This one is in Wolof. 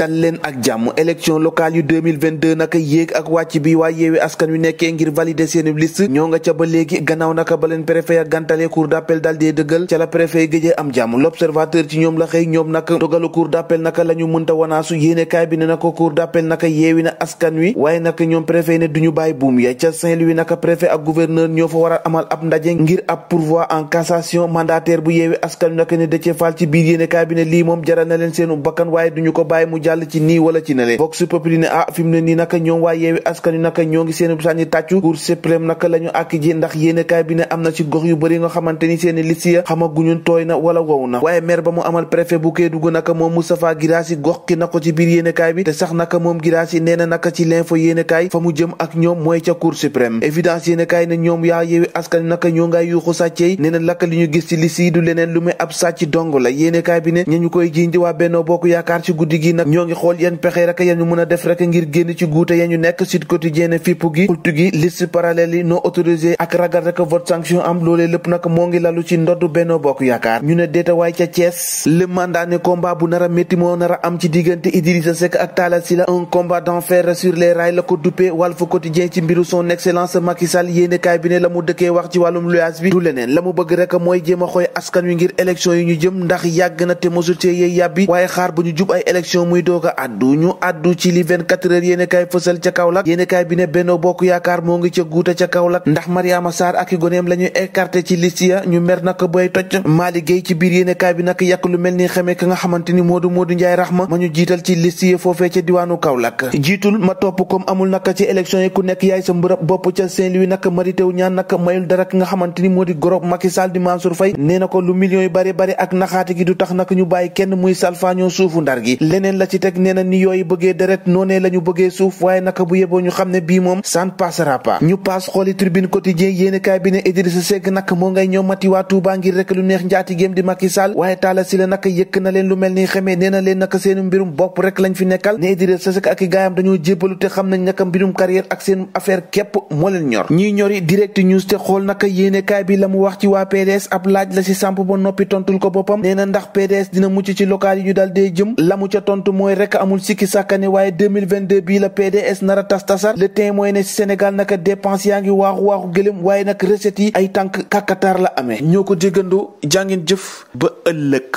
dal leen ak jàmm. élection locale yu 2022 naka yéeg ak wàcc bi waa yeewi askan wi nekkee ngir valider seeni liste ñoo nga ca ba léegi gannaaw naka ba leen préfet ya gàntalee cour d'appel dal dee dëggal ca la préfet gëjee am jàmm. l'observateur ci ñoom la xëy ñoom naka dogalu cour d'appel naka la ñu mënta wanaasu yéene kaay bi ne naka cour d'appel naka yeewi na askan wi waaye naka ñoom préfet ne duñu bàyyi buum ya. ca Saint-Louis naka préfet ak gouverneur ñoo fa war a amal ab ndaje ngir ab pourvoi en cassation mandataire bu yeewi askan wi naka ne Déthié Fall ci biir yéene kaay bi ne lii moom jaral na leen seenu bakkan waaye duñu ko bàyyi mu jàll ci nii wala ci nale. Vox Populi ne fi mu ne nii naka ñoom waa yeewi askan wi naka ñoo ngi seenu sànni tàccu Cour suprême naka la ñu àkk ji ndax yéene kaay bi ne am na ci gox yu bëri nga xamante ni seeni liste ya xamaguñu tooy na wala wow na. waaye maire ba mu amal préfet bu Kédougou naka moom Moustapha Guirassy gox ki na ko ci biir yéene kaay bi te sax naka moom Guirassy nee na naka ci l'info yéene kaay fa mu jëm ak ñoom mooy ca Cour suprême. évidence yéene kaay ne ñoom yaa yeewi askan wi naka ñoo ngay yuuxu sàcceey nee na lakk li ñu gis ci liste yi du leneen lu muy ab sàcc dong la. yéene kaay bi ne ñu koy jiiñ di waa Benno Bokk Yaakaar ci guddi gi nag ñoo ngi xool yan pexe rek yan ñu mën a def rek ngir génn ci guute ya ñu nekk. Sud Quotidien fipp gi xultu gi liste parallèle yi non autorisé ak ragal rek vote sanction am loolee lépp nag moo ngi lalu ci ndoddu Benno Bokk Yaakaar. ñu ne déeta waay ca Thiès le mandat ne combat bu nar a métti moo nar a am ci diggante Idrissa Seck ak Talla Sylla un combat d'enfer sur les rails la ko duppee Walf Quotidien ci mbiru son excellence Macky Sall yéene kaay bi ne la mu dëkkee wax ci wàllum luyaas bi du leneen la mu bëgg rek mooy jéem a xooy askan wi ngir élection yi ñu jëm ndax yàgg na te mosul cee yey yàbbi waaye xaar bu ñu jub ay élection muy doog a addu ñu addu ci li 24 heures yéene kaay fësal ca Kaolack yéene kaay bi ne Benno Bokk Yaakaar moo ngi ca guuta ca Kaolack ndax Mariama Sarr ak i goneem la ñu écarté ci liste ya ñu mer naka boy toj. Malick Gueye ci biir yéene kaay bi nag yàq lu mel ni xamee ka nga xamante ni Modou Ndiaye Rahma ma ñu jiital ci liste yi foofee ca diwaanu Kaolack. jiitul ma topp comme amul naka ci élection yi ku nekk yaay sa mbërëb bopp ca Saint-Louis naka Mary Teuw Niane naka mayul dara ki nga xamante ni moo di gorob Macky Sall di Mansour Faye nee na ko lu millions yu bari bari ak naxaate gi du tax naka ñu bàyyi kenn muy salfaañoo suufu Ndar gi. leneen la ci teg nee na ni yooyu bëggee deret noonee la ñu bëggee suuf waaye naka bu yeboo ñu xam ne bii moom ça ne passera pas. ñu paas xooli Tribune Quotidien yéene kaay bi ne Idrissa Seck naka moo ngay ñëw mati waa Touba ngir rek lu neex njaatigéem di Macky Sall waaye Talla Sylla naka yëkk na leen lu mel ni xamee nee na leen naka seenu mbirum bopp rek lañ fi nekkal ne Idrissa Seck ak i gaayam dañoo jébbalu te xam nañ naka mbirum carrière ak seen affaire képp moo leen ñor. ñiy ñori Direct News te xool naka yéene kaay bi la mu wax ci waa PDS ab laaj la si samp ba noppi tontul ko boppam nee na ndax PDS dina mucc ci local yi ñu dal dee jëm la mu ca tontu mooy rek amul sikki sàkkane waaye 2022 bii la PDS nara tas tasar Le Témoin ne ci Sénégal naka dépense yaa ngi waaxu gëlëm waaye nag recette yi ay tànk kàkkataar la amee ñoo ko déggandoo jàngeen jëf ba ëllëg.